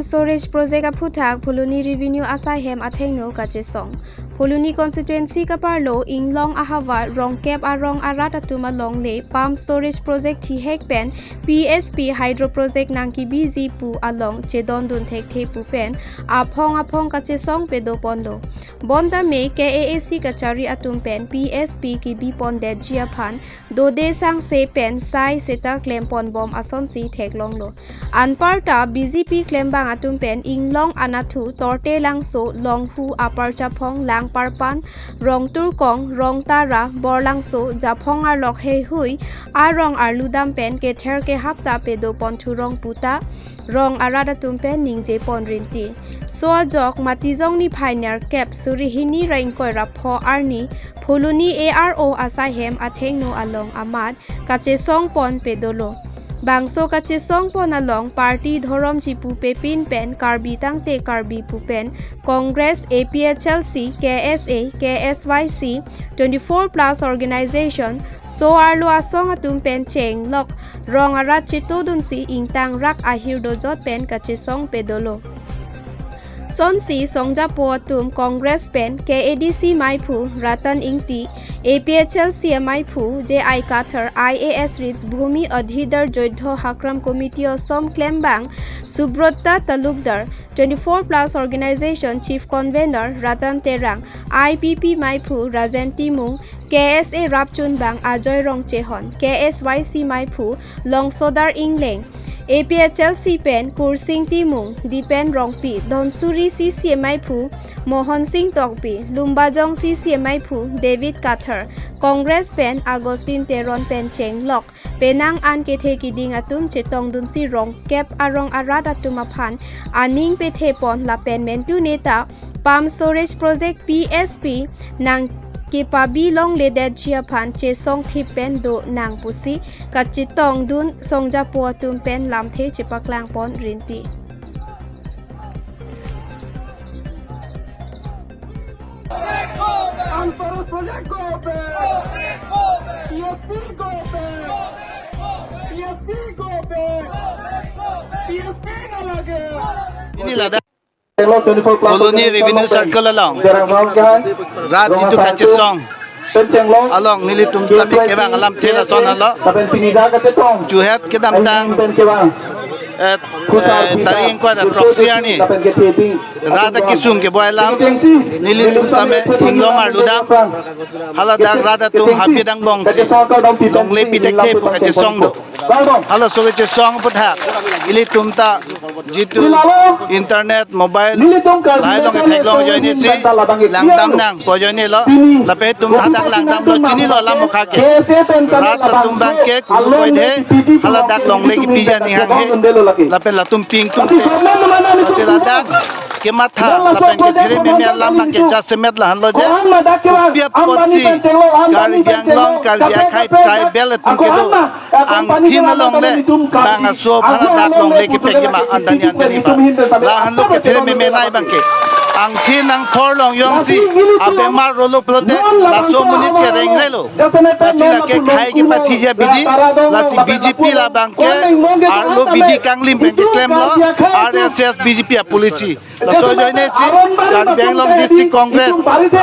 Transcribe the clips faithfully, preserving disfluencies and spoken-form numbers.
Storage project aphuthak Phuloni revenue asaihem athengno kachesong. Phuloni constituency kaparlo Inglong ahavar Rongkep arong arat atum alongle pump storage project thihek pen P S P hydro project nangkebiji pu along chedondun thekthe pu pen aphong aphong kachesong pedoponlo. Bonta me K A A C kachari atum pen P S P kebipondetji aphan dode sangse pen sai seta klemponbom asonsi theklonglo. Anparta B J P klembang atum pen Inglong Anatthu, Torte Langso, Longhu, Upper Japhong, Langparpan, Rongturkong, Rongtara, Borlangso, Japhong arlok heihui arong arludam pen kether kehap ta pedoponthurong puta rong arat atum pen ningjeponrinti. So ajok Matijong niphai nerkep suri hini ra ingkoi ra pho arni Phuloni A R O asaihem athengno along amat kachesongpon pedolo. Bangso kachesongpon along party dhorom chipupepin pen Karbi tangte Karbi pu pen Congress, A P H L C, K S A, K S Y C, twenty-four plus organization, so arlo asong atum pen chenglok rong arat chetodunsi ingtangrak ahir dojot pen kachesong pedolo. Sonsi songjapo atum Congress pen K A D C maiphu Ratan Ingti, A P H L C maiphu J I Kathar, I A S Rich Bhumi Adhidar Joidho Hakram Committee osom klembang Subrotta Talukdar, twenty-four plus organization chief convener Ratan Terang, I P P maiphu Rajen Timung, K S A rapchunbang Ajoy Rongchehon, K S Y C maiphu Longsodar Ingleng, A P H L C pen Kursing Timung, Dipen Rongpi, Dhansiri C C A maiphu Mohon Sing Tokbi, Lumbajong C C A maiphu David Kathar, Congress pen Augustine Teron pen chenglok penang an kethe kiding atum chetongdunsi Rongkep arong arat atum aphan aning pethepon lapen mentu neta pump storage project P S P nangkepabi longledetji aphan chesong thip pen donang pusi kachetongdun songjapo atum pen lamthe chepaklangponrinti. Antarus Project go back! P S P go back! P S P go back! P S P na lage! Ini ladak Koloni Revenue Circle along rat itum kachesong along nelitum tame kevang alamthe lason halo. Chuhet kedamtang eh, eh, tarik ingkoi ra throksi arni rat akesung keboi alam nelitum tame Inglong arludam haladak rat atum hapi dangbongsi longle pithekthe pu kachesong do. Halaso kachesong aputhak ilitum ta jitu internet, mobile, lahai along theklong ajoinesi langdam nang pu ajoinelo. Lapen itum hadak langdamlo, chinilo alam mokha ke. Rat atum abangke kulu koidhe haladak longle kepiji aning hanghe. Lapen latum ping tum te. Lasi ladak kematha lapen kephere meme alam abangke jasemet lahenlo je. Kopi apotsi Karbi Anglong, Karbi akhei tribal atum kedo angthin alongle bang aso aphan hadak longle kepekji ma andani andani ba. Lahenlo kephere meme nai abangke. Angthin angthor along jongsi abemar rolo pulote laso amonit ke rengrelo. Lasi lake khei kepathiji abidi, lasi B J P labangke arlo bidi kanglim pen keklemlo, R S S B J P apolicy. Laso ajoinesi Karbi Anglong District Congress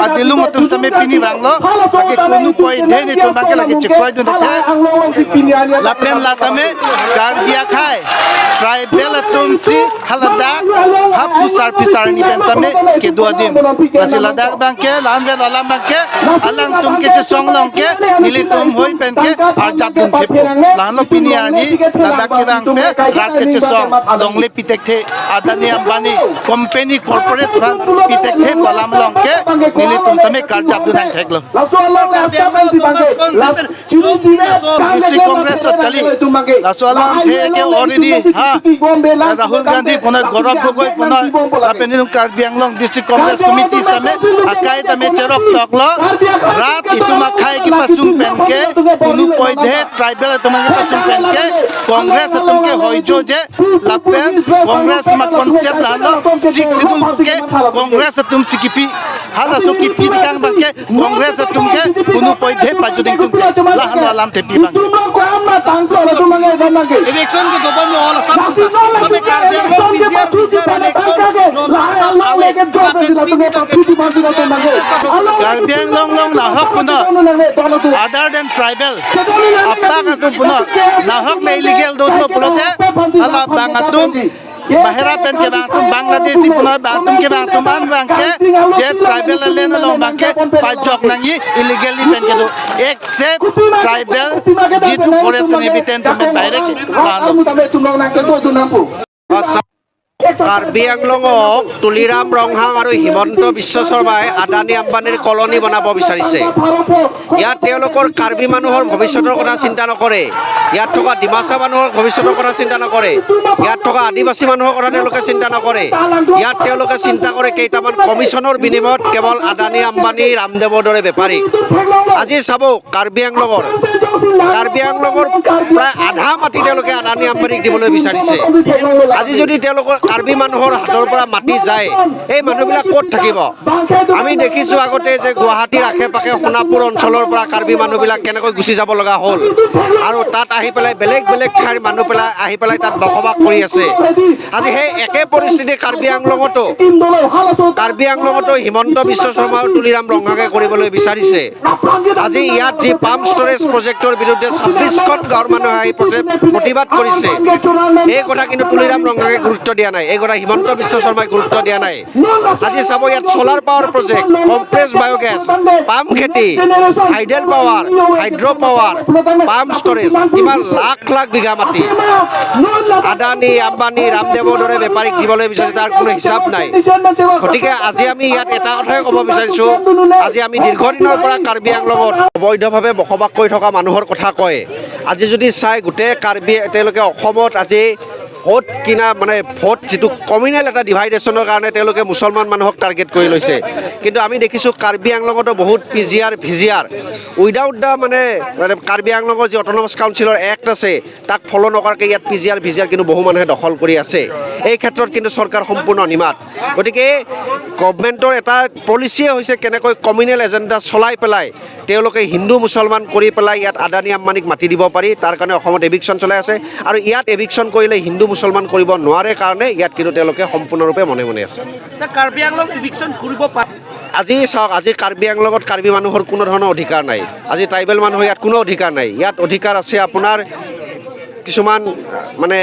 adilung atum sitame pini vanglo, lake kunu koidhe netum abangke lake chekroidun thekthe. Lapen la tame Karbi akhei tribal atumsi haladak hap pusar pisar ni pen tame kedo adim. Lasi ladak abangke, la-an vet alam abangke, alangtum kachesong along ke nelitum hoi pen ke arjapdun thepo. Lahenlo pini arni ladak kevang pen rat kachesong longle pithekthe, Adani Ambani company corporate aphan pithekthe pu alam along ke nelitum tame karjapdun nang theklo. Laso along le Assam N C bangke, la chini chini District Congress chot kali. Laso alamthe ke already ha Rahul Gandhi punoi, Gaurav Gogoi punoi, lapen nelitum Karbi Anglong District Congress Committee sitame akai tame cherok toklo. Rat itum akhei kepasung pen ke, unu poide tribal atum kepasung pen ke, Congress atum ke hoijo je, lapen Congress ma concept lahenlo, Sixth Schedule ke Congress atum si kipi, halaso kipi tekang abang ke Congress atum ke unu poide pajuding tum ke, lahenlo alam tepi abang. Election kedobom lo hol asam. Tapi Karbi Anglong P G R, P G R election lo, Karbi Anglong along nahok puno, other than tribal, abang atum puno nahok le illegal dotlo pulote, hala abang atum bahera pen kevang atum, Bangladeshi puno abang atum kevang atum an abang ke, je tribal land along abang ke pajok nangji, illegally pen kedo, except tribal, jitu forest inhabitant atum pen bahera ke. Karbi Anglong ok Tuliram Ronghang আৰু হিমন্ত বিশ্ব শৰ্মাই আদানী আম্বানীৰ কলনী বনাব বিচাৰিছে। ইয়াত তেওঁলোকৰ কাৰ্বি মানুহৰ ভৱিষ্যতৰ কথা চিন্তা নকৰে, ইয়াত থকা ডিমাচা মানুহৰ ভৱিষ্যতৰ কথা চিন্তা নকৰে, ইয়াত থকা আদিবাসী মানুহৰ কথা তেওঁলোকে চিন্তা নকৰে। ইয়াত তেওঁলোকে চিন্তা কৰে কেইটামান কমিশ্যনৰ বিনিময়ত কেৱল আদানী আম্বানী ৰামদেৱৰ দৰে বেপাৰী। আজি চাব, কাৰ্বি আংলঙৰ, কাৰ্বি আংলঙৰ প্ৰায় আধা মাটি তেওঁলোকে আদানী আম্বানীক দিবলৈ বিচাৰিছে। আজি যদি তেওঁলোকৰ কাৰ্বি মানুহৰ হাতৰ পৰা মাটি যায়, এই মানুহবিলাক ক'ত থাকিব? আমি দেখিছো আগতে যে গুৱাহাটীৰ আশে পাশে সোণাপুৰ অঞ্চলৰ পৰা কাৰ্বি মানুহবিলাক কেনেকৈ গুচি যাব লগা হ'ল আৰু তাত আহি পেলাই বেলেগ বেলেগ ঠাইৰ মানুহ পেলাই আহি পেলাই তাত বসবাস কৰি আছে। আজি সেই একে পৰিস্থিতি কাৰ্বি আংলঙতো, কাৰ্বি আংলঙতো হিমন্ত বিশ্ব শৰ্মা আৰু তুলিৰাম ৰংহাঙে কৰিবলৈ বিচাৰিছে। আজি ইয়াত যি পাম্প ষ্টৰেজ প্ৰজেক্টৰ বিৰুদ্ধে ছাব্বিশখন গাঁৱৰ মানুহে আহি প্ৰতি-, প্ৰতিবাদ কৰিছে, এই কথা কিন্তু তুলিৰাম ৰংহাঙে গুৰুত্ব দিয়া নাই, এই কথা হিমন্ত বিশ্ব শৰ্মাই গুৰুত্ব দিয়া নাই। আজি চাব, ইয়াত solar power project, compressed biogas, palm খেতি, hydel power, hydro' power, pump storage, কিমান লাখ লাখ বিঘা মাটি আদানী, আম্বানী, ৰামদেৱৰ দৰে বেপাৰীক দিবলৈ বিচাৰিছে, তাৰ কোনো হিচাপ নাই। গতিকে আজি আমি ইয়াত এটা কথাই ক'ব বিচাৰিছো, আজি আমি দীৰ্ঘদিনৰ পৰা কাৰ্বি আংলঙত অবৈধভাৱে বসবাস কৰি থকা মানুহৰ কথা কয়। আজি যদি চাই, গোটেই কাৰ্বি, তেওঁলোকে অসমত আজি ভোট কিনা, মানে, ভোট যিটো কমিউনেল এটা ডিভাইডেশ্যনৰ কাৰণে তেওঁলোকে মুছলমান মানুহক টাৰ্গেট কৰি লৈছে। কিন্তু আমি দেখিছো কাৰ্বি আংলঙতো বহুত পি জি আৰ, ভি জি আৰ, উইডাউট দ্য, মানে, মানে, কাৰ্বি আংলঙৰ যি অট'নমাছ কাউন্সিলৰ এক্ট আছে, তাক ফ'ল' নকৰাকৈ ইয়াত পি জি আৰ, ভি জি আৰ কিন্তু বহু মানুহে দখল কৰি আছে। এই ক্ষেত্ৰত কিন্তু চৰকাৰ সম্পূৰ্ণ নিমাত। গতিকে গভৰ্ণমেণ্টৰ এটা পলিচিয়ে হৈছে কেনেকৈ কমিউনেল এজেণ্ডা চলাই পেলাই তেওঁলোকে হিন্দু মুছলমান কৰি পেলাই ইয়াত আদানী আম্বানীক মাটি দিব পাৰি, তাৰ কাৰণে অসমত এভিকশ্যন চলাই আছে। আৰু ইয়াত এভিকশ্যন কৰিলে হিন্দু মুছলমান কৰিব নোৱাৰে কাৰণে ইয়াত কিন্তু তেওঁলোকে সম্পূৰ্ণৰূপে মনে মনে আছে। না, কাৰ্বি আংলং এভিকশ্যন কৰিব পাৰ- আজি চাওক, আজি কাৰ্বি আংলঙত কাৰ্বি মানুহৰ কোনো ধৰণৰ অধিকাৰ নাই। আজি ট্ৰাইবেল মানুহৰ ইয়াত কোনো অধিকাৰ নাই। ইয়াত অধিকাৰ আছে আপোনাৰ কিছুমান, মানে,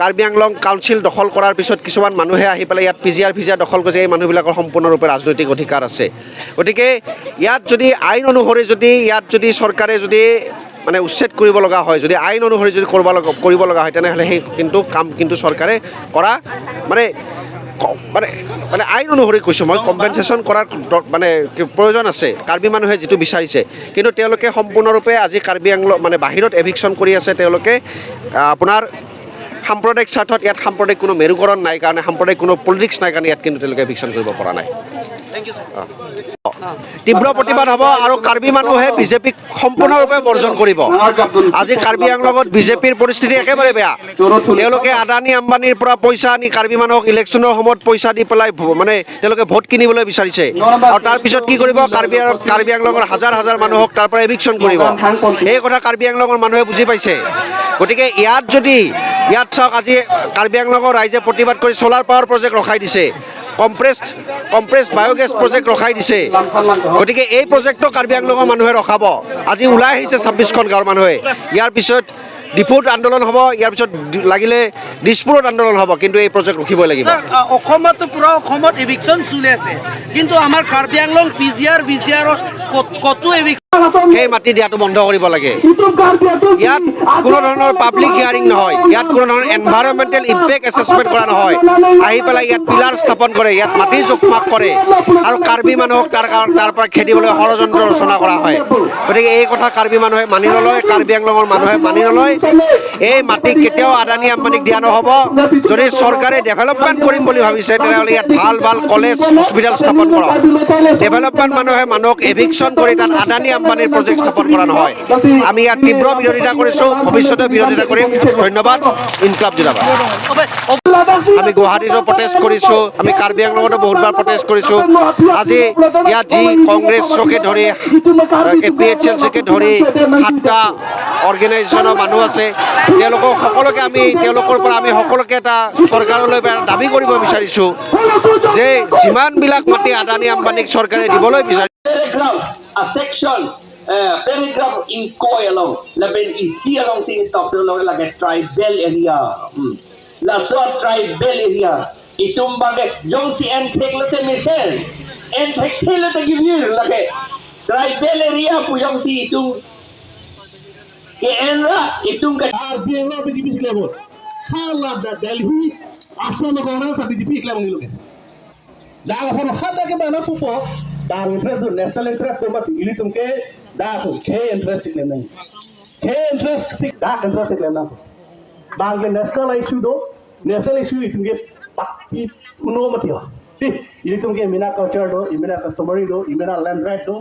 কাৰ্বি আংলং কাউন্সিল দখল কৰাৰ পিছত কিছুমান মানুহে আহি পেলাই ইয়াত পি জি আৰ, ভি জি আৰ দখল কৰিছে। এই মানুহবিলাকৰ সম্পূৰ্ণৰূপে ৰাজনৈতিক অধিকাৰ আছে। গতিকে ইয়াত যদি আইন অনুসৰি যদি, ইয়াত যদি চৰকাৰে যদি, মানে, উচ্ছেদ কৰিব লগা হয়, যদি আইন অনুসৰি যদি কৰিব লগা, কৰিব লগা হয়, তেনেহ'লে সেই কিন্তু কাম কিন্তু চৰকাৰে কৰা, মানে, ক-, মানে, মানে, আইন অনুসৰি কৈছোঁ মই, কম্পেনচেশ্যন কৰাৰ দ-, মানে, কি প্ৰয়োজন আছে। কাৰ্বি মানুহে যিটো বিচাৰিছে, কিন্তু তেওঁলোকে সম্পূৰ্ণৰূপে আজি কাৰ্বি আংলং, মানে, বাহিৰত এভিকশ্যন কৰি আছে তেওঁলোকে। আহ, আপোনাৰ সাম্প্ৰদায়িক স্বাৰ্থত ইয়াত সাম্প্ৰদায়িক কোনো মেৰুকৰণ নাই কাৰণে, সাম্প্ৰদায়িক কোনো পলিটিক্স নাই কাৰণে ইয়াত কিন্তু তেওঁলোকে এভিকশ্যন কৰিব পৰা নাই। অ। তীব্ৰ প্ৰতিবাদ হ'ব আৰু কাৰ্বি মানুহে বিজেপিক সম্পূৰ্ণৰূপে বৰ্জন কৰিব। আজি কাৰ্বি আংলঙত বিজেপিৰ পৰিস্থিতি একেবাৰে বেয়া। তেওঁলোকে আদানী আম্বানীৰ পৰা পইচা আনি কাৰ্বি মানুহক ইলেকশ্যনৰ সময়ত পইচা দি পেলাই ভ-, মানে, তেওঁলোকে ভোট কিনিবলৈ বিচাৰিছে। আৰু তাৰ পিছত কি কৰিব? কাৰ্বি আং-, কাৰ্বি আংলঙৰ হাজাৰ হাজাৰ মানুহক তাৰ পৰা এভিকশ্যন কৰিব। এই কথা কাৰ্বি আংলঙৰ মানুহে বুজি পাইছে। গতিকে ইয়াত যদি, ইয়াত চাওক, আজি কাৰ্বি আংলঙৰ ৰাইজে প্ৰতিবাদ কৰি চ'লাৰ পাৱাৰ প্ৰজেক্ট ৰখাই দিছে, কম্প্ৰেছড, কম্প্ৰেছড বায়'গেছ প্ৰজেক্ট ৰখাই দিছে। গতিকে এই প্ৰজেক্টটো কাৰ্বি আংলঙৰ মানুহে ৰখাব। আজি ওলাই আহিছে ছাব্বিশখন গাঁৱৰ মানুহে। ইয়াৰ পিছত ডিফুত আন্দোলন হ'ব, ইয়াৰ পিছত দি-, লাগিলে দিছপুৰত আন্দোলন হ'ব, কিন্তু এই প্ৰজেক্ট ৰখিবই লাগিব। ছাৰ, আ, অসমতো, পূৰা অসমত এভিকশ্যন চলি আছে, কিন্তু আমাৰ কাৰ্বি আংলং পি জি আৰ, ভি জি আৰত ক'ত-, ক'তো এভিকশ্যন সেই মাটি দিয়াটো বন্ধ কৰিব লাগে। ইয়াত কোনো ধৰণৰ পাব্লিক হিয়াৰিং নহয়, ইয়াত কোনো ধৰণৰ এনভাইৰনমেণ্টেল ইম্পেক্ট এছেচমেণ্ট কৰা নহয়। আহি পেলাই ইয়াত পিলাৰ স্থাপন কৰে, ইয়াত মাটি জোখ মাখ কৰে আৰু কাৰ্বি মানুহক তাৰ কাৰ-, তাৰ পৰা খেদিবলৈ ষড়যন্ত্ৰ ৰচনা কৰা হয়। গতিকে এই কথা কাৰ্বি মানুহে মানি নলয়, কাৰ্বি আংলঙৰ মানুহে মানি নলয়। এই মাটি কেতিয়াও আদানী আম্বানীক দিয়া নহ'ব। যদি চৰকাৰে ডেভেলপমেণ্ট কৰিম বুলি ভাবিছে, তেনেহ'লে ইয়াত ভাল ভাল কলেজ, হস্পিটেল স্থাপন কৰক। ডেভেলপমেণ্ট মানুহে মানুহক এভিকশ্যন কৰি তাত আদানী আম্বানীৰ প্ৰজেক্ট স্থাপন কৰা নহয়। আমি ইয়াত তীব্ৰ বিৰোধিতা কৰিছো, ভৱিষ্যতে বিৰোধিতা কৰিম। ধন্যবাদ। ইনকলাব জিন্দাবাদ। আমি গুৱাহাটীতো প্ৰটেষ্ট কৰিছো, আমি কাৰ্বি আংলঙতো বহুতবাৰ প্ৰটেষ্ট কৰিছো। আজি ইয়াত যি কংগ্ৰেছকে ধৰি, এ পি এইচ এল চিকে ধৰি সাতটা অৰ্গেনাইজেশ্যনৰ মানুহ আছে, তেওঁলোকক সকলোকে আমি, তেওঁলোকৰ পৰা আমি সকলোকে এটা চৰকাৰলৈ এটা দাবী কৰিব বিচাৰিছো যে যিমানবিলাক মাটি আদানী আম্বানীক চৰকাৰে দিবলৈ বিচাৰিছে, paragraph, a section, eh, paragraph ingkoi along, lapen isi alongsi top along lake tribal area. Hmm. Laso tribal area. Itum bangke jongsi enthek lote mesen. Enthek the lote givir lake. Tribal area pu jongsi itum ke-en ra, itum ke Karbi Anglong B J P si klem. Hala dak Delhi, Assam lo Congress B J P klem ni lo ke. Dak aphan hadak ke mana pupo, dak interest do, national interest do mati, ilitum ke dak ke interest si klem nang. Ke interest si dak interest si klem nang. Bangke national issue do, national issue itum ke pati uno mati ho. Di, ilitum ke imina culture do, imina customary do, imina land right do,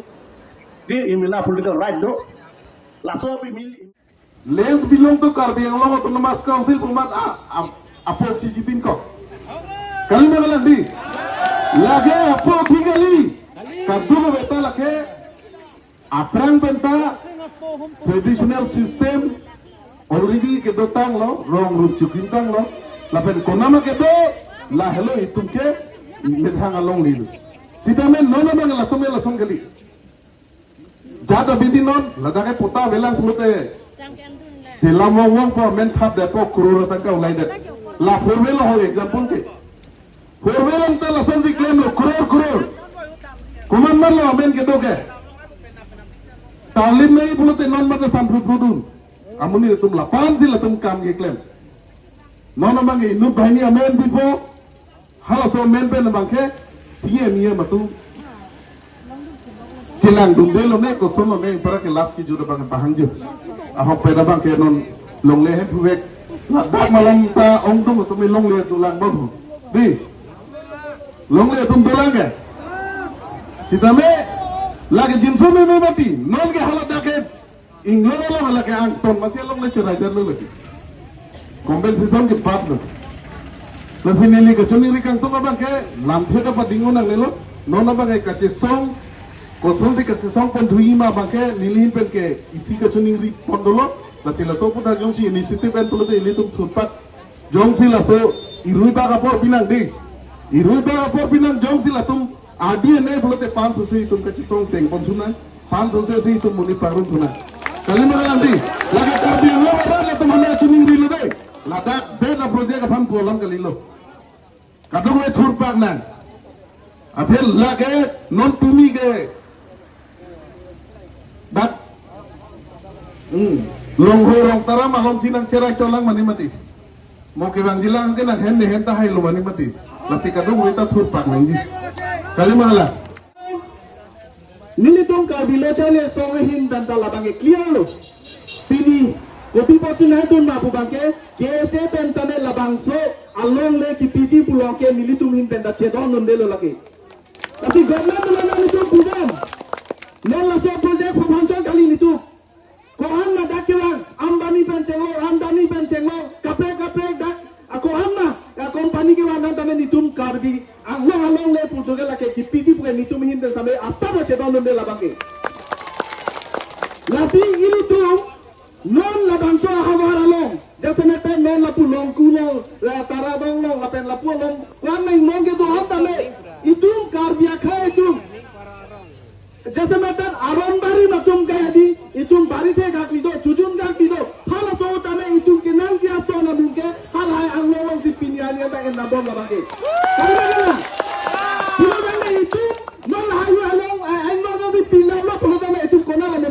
di, imina political right do. Laso pi mil Lands belong to Karbi Anglong Autonomous Council pu amat a, a, apok chichipin ko. Kali ma kalang di? Lake apok hi kali. Kadokave ta lake aphrang pen ta traditional system already kedotanglo, rong rup chukintanglo. Lapen konama kedo, lahelo itum ke methang along lilo. Sitame non abang lason me lason kali. Jat abidi non, ladak ke patta avelang pulote. Selam wong wong po, amen thap det po, crore atangka ulai det. La four wheel ho example ke. Four wheel anta lasonsi klemlo, crore, crore. Komat mat lo amen kedo ke. Talim nai pulote non mat na san phru phru dun. Amonit atum lapansi latum kam keklem. Non abang ke inut banghini amen pipo. Halaso amen pen abang ke C M E M atum chelang dunde lone, koson lone, para ke last kejut abang pahangjo. Ahok pen abang ke non longle hem puvek. Ladak malom ta ongdung atum longle dolang bon. Di. Longle atum dolang ke. Sitame lake jinso meme mati. Non ke haladak ke Inglong along lake angton, masi along le cherai dar lo lake. Compensation kepat lo. Lasi neli kachiningri kangtung abang ke, lamthe ta padingo nangnelo, non abang ke kachesong, kosonsi kachesong pon thuji ma abang ke, neli ahin pen ke isi kachiningri pon dolo, lasi laso aphuthak jongsi initiative en pulote ilitum thurpak, jongsi laso irui bak apor pinang di. Irui bak apor pinang jongsi latum adi ene pulote panch sose itum kachesong teng pon sunang. Panch sose si itum monit pangrum sunang. Kali ma kalang di. Lake Karbi Anglong arat latum hana chiningrilo dei. Ladak bed a project aphan pu alam kalilo. Kadokave thurpak nang. Aphi lake non tumi ke dak, hmm, Longhoi Rongtara malomsi nangcherai cholang mane mati. Mo kevangjilang ke nanghem nehem ta hailo mane mati. Lasi kadokave ta thurpak nangji. Kali ma kalang. Nelitum Karbi Lo Chale Song ahin pen ta labang ke clear lo. Pini kopi pusi nangdun ma pu abang ke, K S A pen tame labangso alongle kipiji pulo ke nelitum ahin pen ta chedon dunde lo lake. Lasi government lo nelitum pujam. Non laso project phaphangchon kali nelitum. Ko-an ma dak kevang, Ambani pen chenglo, Ambani pen chenglo, kaprek kaprek dak, a ko-an ma, a company kevang nang tame nelitum Karbi Anglong alongle pujo ke lake kipiji pu ke nelitum ahin pen tame asap chedon dunde labang ke. Lasi ilitum, non labangso ahavar along, jasemet non lapu Longku along, la Taradong along, lapen lapu along, ko-an ma inglong kedo han tame, itum Karbi akhei atum. Jasemet Aronbari atum ke adi, itum Barithe gak pido, Chujun gak pido, halaso tame itum kenangji ason abang ke, halahai angno alongsi pini arni abang en nabom labang ke. Kali ma kalang? Pulo tame itum, non lahai along, ai, ai, non non si pini lo, pulo tame itum konat lo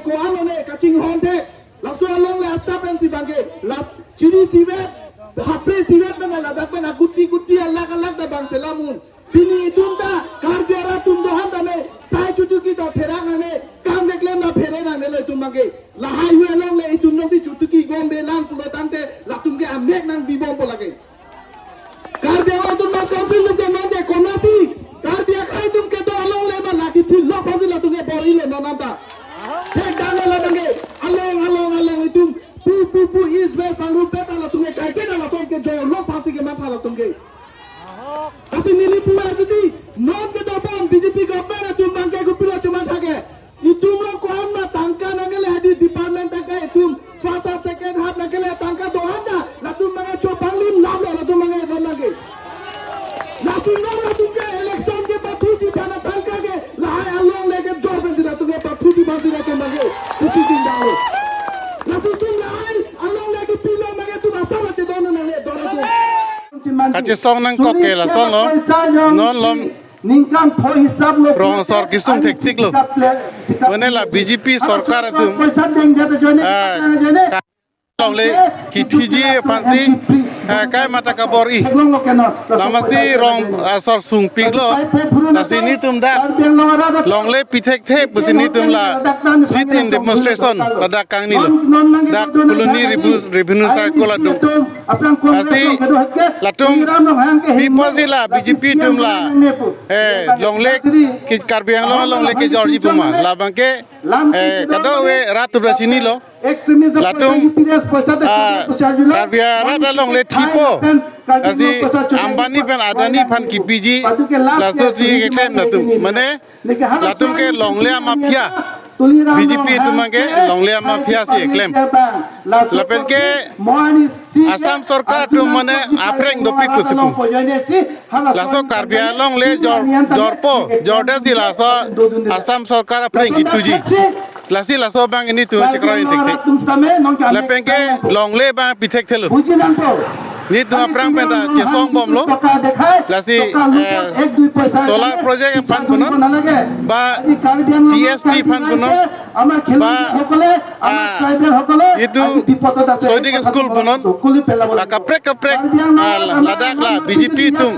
Ko-an lone kachinghon thek. Laso along le asta pensi bangke. Las chiri sivet, hapre sivet pen ladak pen akuti kuti alak alak ta bang selam un. Pini itum ta Karbi arat atum do-an tame, sai chutuki ta pherang nangne, kam keklem ta pherang nangne lo itum bangke. Lahai hui along le itum jongsi chutuki gom belang pulo tangte latum ke amek nangbi bompo lake. Karbi Anglong Autonomous Council atum ke non ke konatsi, Karbi akhai atum kedo along le ma laki thil lok pasi latum ke bor-ilo non anta. Thek dang lo latum ke, along along along itum pu pu pu East West Pangrumpet ta latum ke kaike ta latum ke jor lok pasi kematha latum ke. Lasi neli puar titi, non kedobom B J P government atum bangke kopilo chomatha ke. Itum lo ko-an ma tangka nangkele hadi department tangka itum first half, second half nangkele tangka do-an ta latum bangke chopanglim lam lo latum bangke lam bangke. Lasi non latum ke election ke pathuji aphan tangka ke lahai along le ke jor pensi latum ke pathuji aphansi latum bangke kusi jindang lo. Lasi itum lahai along le ke pilo bangke itum asam ache don nangne don atum. Kachesong nangkok ke lason lo. Non lom ningkan pho hisab lo. Rong asor kesung thektik lo. Mane la B J P sorkar atum, ah, along le kithiji aphansi, ah, kai mata kabor-i. Lamasi rong asor sungpik lo. Lasi nelitum dak longle pi thekthe pusi nelitum la sit-in demonstration ladak kangni lo. Dak Phuloni Revenue, Revenue Circle adung. Lasi latum pi pusi la B J P atum la, eh, longle ke Karbi Anglong longle kejorji pu ma. Labangke, eh, kadokave rat atum ta chinilo. Latum, ah, Karbi arat alongle thipo. Lasi Ambani pen Adani aphan kipiji. Lasosi keklem latum. Mane latum ke longle amafia. B J P atum ke longle amafia si keklem. Lapen ke Assam sorkar atum mane aphreng dopik pusi pu. Laso Karbi Anglong le jor, jorpo, jordetsi laso Assam sorkar aphreng kituji. Lasi laso abang nelitum chekroin thekthe. Lapen ke longle abang pi thekthelo. Nelitum aphrang pen ta chesong bomlo. Lasi, eh, solar project aphan punon, ba T S P aphan punon, ba, ah, itum Sainik School punon, ba kaprek kaprek, ah, ladak la B J P atum.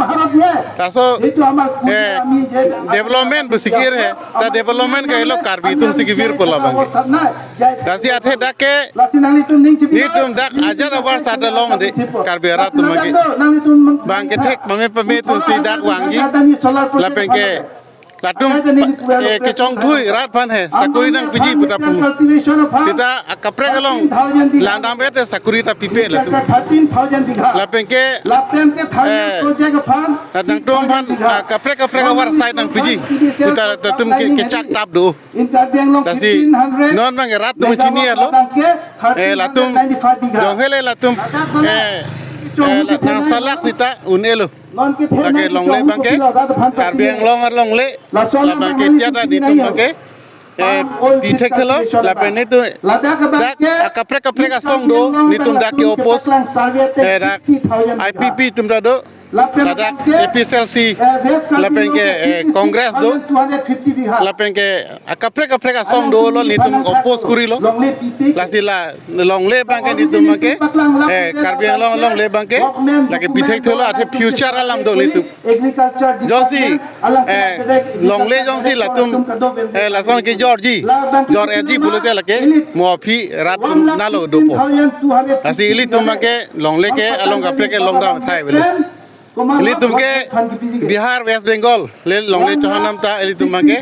Laso, eh, development pusi kir he, ta development ke lo Karbi atumsi kevir pu labangke. Lasi athe dak ke nelitum dak ajat abar sat along de Karbi arat atum ke. Bang kethek pame pame atumsi dak vangji. Lapen ke latum, eh, kechongthui rat aphan he sakori nangpiji pu ta pu. Seta akaprek along langdam-et te sakori ta pipe latum. Lapen ke, eh, nangtum aphan, ah, kaprek kaprek abar side nangpiji pu ta latum ke kechak tap do. Lasi non abang rat atum chinilo. Eh, latum jong hele latum, eh, eh, la, nangsalak sita un-elo. Lake longle abangke Karbi Anglong alongle, labangke tiata nelitum abangke, eh, pi thekthelo, lapen nelitum dak akaprek kaprek asong do, nelitum dak ke oppose, eh, dak I P P atum ta do, ladak A P H L C, lapen ke, eh, Congress do, lapen ke akaprek kaprek asong dolo, nelitum oppose korilo. Lasi la longle abangke nelitum abangke, eh, Karbi Anglong longle abangke lake pi thekthelo, athe future alam do nelitum. Jongsi, eh, longle jongsi latum, eh, lason kejorji, jor-etji pulote lake mo aphi rat atum nalo dopo. Lasi ilitum abangke longle ke along kaprek ke longdam thai bele. Ilitum ke Bihar, West Bengal le longle chohanam ta ilitum abangke,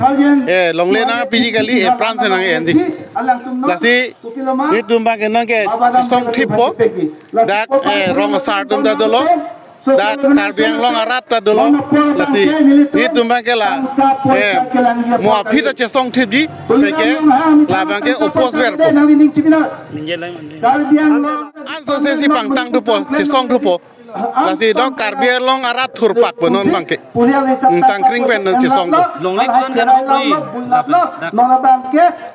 eh, longle nangpiji kali, eh, apran si nang-endi. Lasi ilitum abangke nonke chesong thippo. Dak, eh, rong asar atum ta dolo. Dak Karbi Anglong arat ta dolo. Lasi nelitum abangke la, eh, mo aphi ta chesong thipji, penke labangke oppose verpo. Anso sesi pangtang thupo, chesong thupo. Lasi dok Karbi Anglong arat thurpak po non abangke. Tangkring pen non chesong po. Longle ko-an kan rong lui.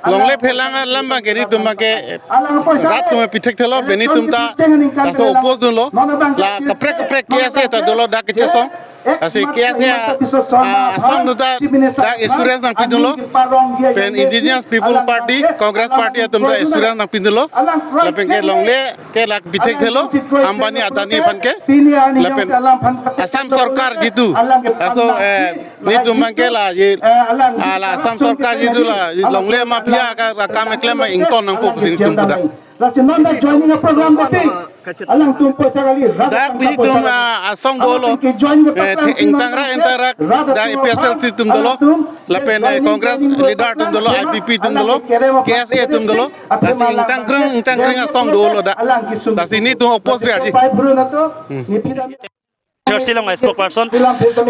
Longle phelang alam abangke nelitum abangke rat atum pi thekthelo, bang nelitum ta laso oppose dunlo. La kaprek kaprek K S A ta dolo dak kechesong. Lasi K S A, ah, asong atum ta dak assurance nangpidunlo. Pen Indigenous People Party, Congress Party atum ta assurance nangpidunlo. Lapen ke longle ke la kepithekthelo, Ambani Adani aphan ke. Lapen Assam Sorkar jitu, laso, eh, netum abang ke la, ye, ah, la Assam Sorkar jitu la longle mafia ka, ka kam keklem ma ington nangpo pusi netum pu dak. Lasi non dak joining a program dati. Alangtum poisa kali, dak netum, ah, asong dolo. Alangtum ke join ke, eh, program ingtangrak, ingtangrak, dak A P H L C atum dolo. Lapen, eh, Congress leader atum dolo, I P P atum dolo, K S A atum dolo. Lasi ingtangkreng, ingtangkreng asong dolo dak. Lasi netum oppose biar ji. Hmm. Church along a spokesperson.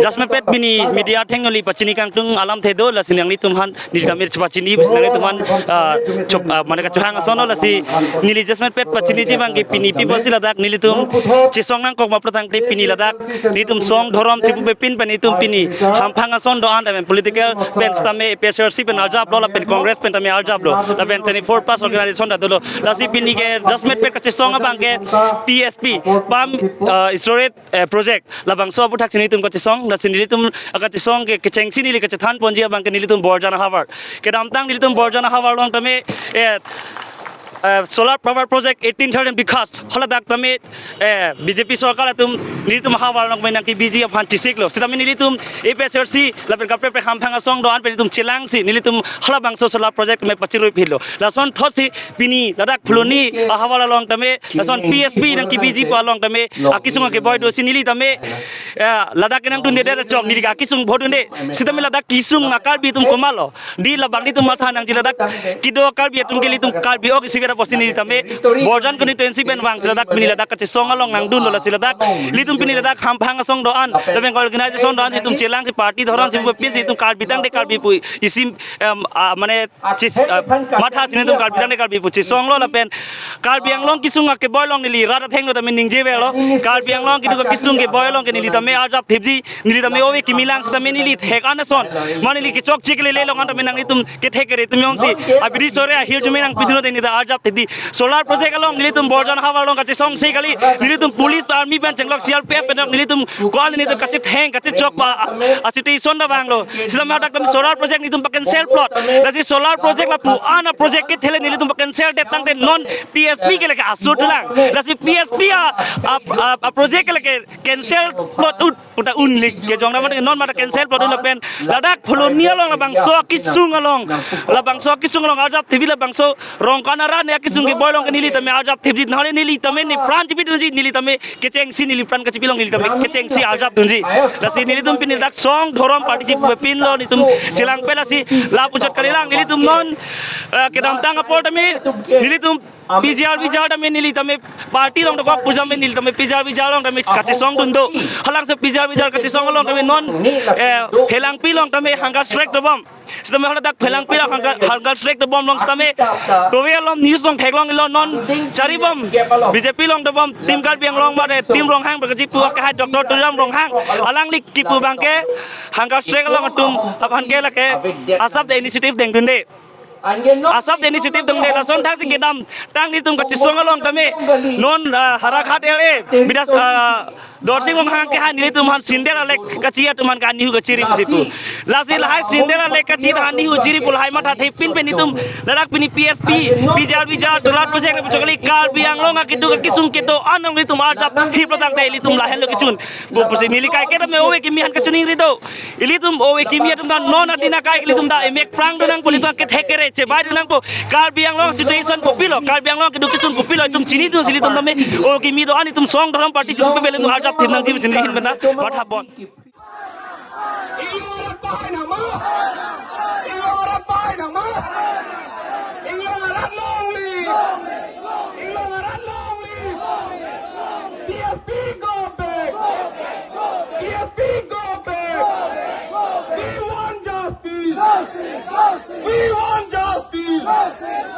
Jasemet pet pini media athengno neli pachini kangtung alamthe do, lasi nanglitum aphan neli tame pachini, nanglitum aphan, ah, chop, ah, mane kachohang ason lo, lasi neli jasemet pet pachiniji abang ke pini pi pusi ladak nelitum chesong nangkok ma aphrang tangte pini ladak netum song dhorom chipupe pin pen netum pini hamphang ason do-an tame political pen tame A P H L C pen arjaplo lapen Congress pen tame arjaplo lapen twenty-four plus organization ta dolo. Lasi pini ke jasemet pet kachesong abang ke P S P, Pump, ah, Storage, eh, Project. Labangso aphuthak si netum kachesong, lasi netum akachesong ke kechengsi neli kachethan ponji abang ke nelitum Borjan ahavar. Kedamtang nelitum Borjan ahavar along tame, eh, eh, solar power project eighteen thousand Bigha, haladak tame, eh, B J P sorkar atum nelitum ahavar along tame nangkebiji aphan chesiklo. Sitame nelitum A P H L C lapen kaprek kaprek hamphang asong do-an pen netum chelangsi nelitum halabangso solar project tame pachirui phitlo. Lasonthotsi pini ladak Phuloni ahavar along tame lason P S P nangkebiji pu along tame akesung akeboi dosi neli tame, eh, ladak kenangdunde det chok neli akesung bhot dunde. Sitame ladak kesung ma Karbi atum komatlo? Dei labang netum matha nangji ladak kedo Karbi atum ke ilitum Karbi ok isi vera pusi neli tame Borjan constituency pen vangsi ladak pini ladak kachesong along nangdunlo, lasi ladak ilitum pini ladak hamphang asong do-an lapen organization do-an ilitum chelangsi party dhorom si pinsi ilitum Karbi tangte Karbi pu isi, em, ah, mane chis-, ah, mathasi netum Karbi tangte Karbi pu chesonglo lapen Karbi Anglong kesung akeboi along neli rat athengno tame ningje avelo. Karbi Anglong keduk akesung keboi along ke neli tame arjap thipji, neli tame ove kimi lang sitame neli thek an ason, mane neli kechokche kelele along an tame nanglitum kethek kere atum jongsi abidi sore ahirjume nangpidun te neli ta arjap thipji. Solar project along nelitum Borjan ahavar along kachesongsi kali, nelitum police army pen chenglok C R P F pen nelitum ko-an nelitum kachetheng kachechok pa a, a situation ta vanglo. Sitame hadak tame solar project netum pa-cancel plot. Lasi solar project lapu an a project kethele nelitum pa-cancel det tangte non P S P ke lake asut lang. Lasi P S P a, a, a, a project ke lake cancel plot ut puta unlik kejong nama non mata cancel plot un lapen ladak Phuloni along labangso akesung along, labangso akesung along arjap thipji, labangso Rongkana ran akesung keboi along ke neli tame arjap thipji, nahore neli tame nepran chipidunji, neli tame kechengsi neli pran kachipi along neli tame kechengsi arjap dunji. Lasi nelitum pini dak song dhorom party chipupe pinlo netum chelang pe, lasi lapu chot kalilang nelitum non, eh, kedamtang apor tame nelitum P G R V G R tame neli tame party along dokok pu jam neli tame P G R V G R along tame kachesong dun do. Halabangso P G R V G R kachesong along tame non, eh, Phelangpi along tame hunger strike dobom. Sitame haladak Phelangpi along hunger, hunger strike dobom along sitame kove along news along theklonglo non charibom B J P along dobom Team Karbi Anglong mate Team Ronghang berkeji pu akehai Doctor Tuliram Ronghang alangli kipu abang ke hunger strike along atum aphan ke lake ASAP the initiative dengdunde. ASAP the initiative dengdunde, lason thak si kedamtang netum kachesong along tame non, ah, Howraghat L A Bidas, ah, Dorsing Ronghang ke ha nelitum aphan sindel alek kachi atum aphan ke anihu kachiri pusi pu. Lasi lahai sindel alek kachi ta anihu chiri pu lahai matha thepin pen netum ladak pini P S P, P G R V G R, solar project lapu chokali Karbi Anglong akeduk akesung kedo-an along netum arjap thip tangte ilitum lahenlo kechun pu pusi neli kaike tame ove kimi aphan kachiningri do. Ilitum ove kimi atum ta non adin akai ilitum ta emek prang dun nangpo, ilitum kethek kere chebai dun nangpo. Karbi Anglong situation kopilo, Karbi Anglong keduk kesung kopilo itum chinidunsi ilitum tame ove kimi do-an itum song dhorom party chunpe bele itum arjap thip nangji pusi neli ahin pen ta matha pon. Inglong arat pahai nang ma? Inglong arat pahai nang ma? Inglong arat longli. Inglong arat longli. P S P go back. P S P go back. We want justice. We want justice.